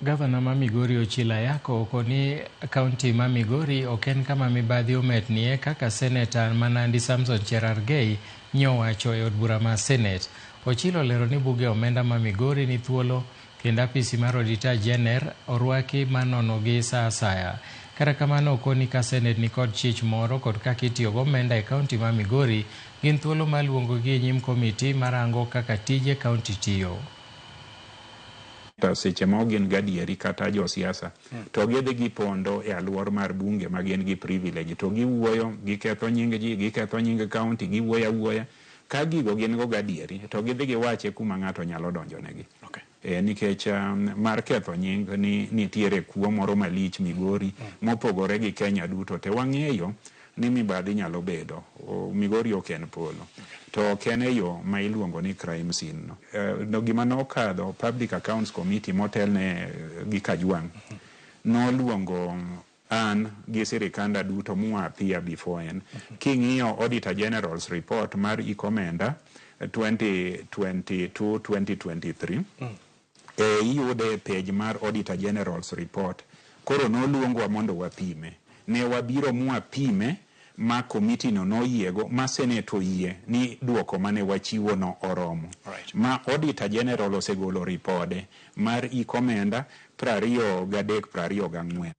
Gavana ma Migori Ochilo Ayako okoni kaunti ma Migori ok en kama mibadhi ometnie kaka seneta ma Nandi Samson Cherargei nyowacho e od bura ma Senet. Ochilo olero ni buge omenda ma Migori ni thuolo kendo apisi mar Auditor Jener orwaki mar nonogi sa asaya. Kata kamano okoni ka Senet nikod chich moro kod kaka itiyo gomenda e kaunti ma Migori, gin thuolo mar luongogi e nyim komiti marango kaka tije kaunti tiyo. To seche moko gin gadieri kata josiasa to gidhi gipondo e aluor mar bunge ma gin gi privilege to giwuoyo, giketho nying ji, giketho nying county, giwuoyo awuoya. Ka gigo gin go gadieri to gidhi giwache kuma ng'ato nyalo donjonegi. Nikech mar ketho nying ni nitiere kuo moro malich Migori mopogore gi Kenya duto te wang'eyo ni mibadhi nyalo bedo. Migori ok en polo. To ok en e yo ma iluongo ni crime scene no. No gima nokadho Public Accounts Committee motelne gi Kajwang' noluongo an gi sirikanda duto mwa appear before en. King'iyo Auditor General's report mar Ikomenda 2022-2023, iyude e page mar Auditor General's report. Koro noluongwa mondo wapime. Ne wabiro mwapime ma komiti no noyiego ma Senate oyie ni duoko mane wachiwo no oromo. Ma Auditor General osegolo ripode mar Ikomenda 23 24.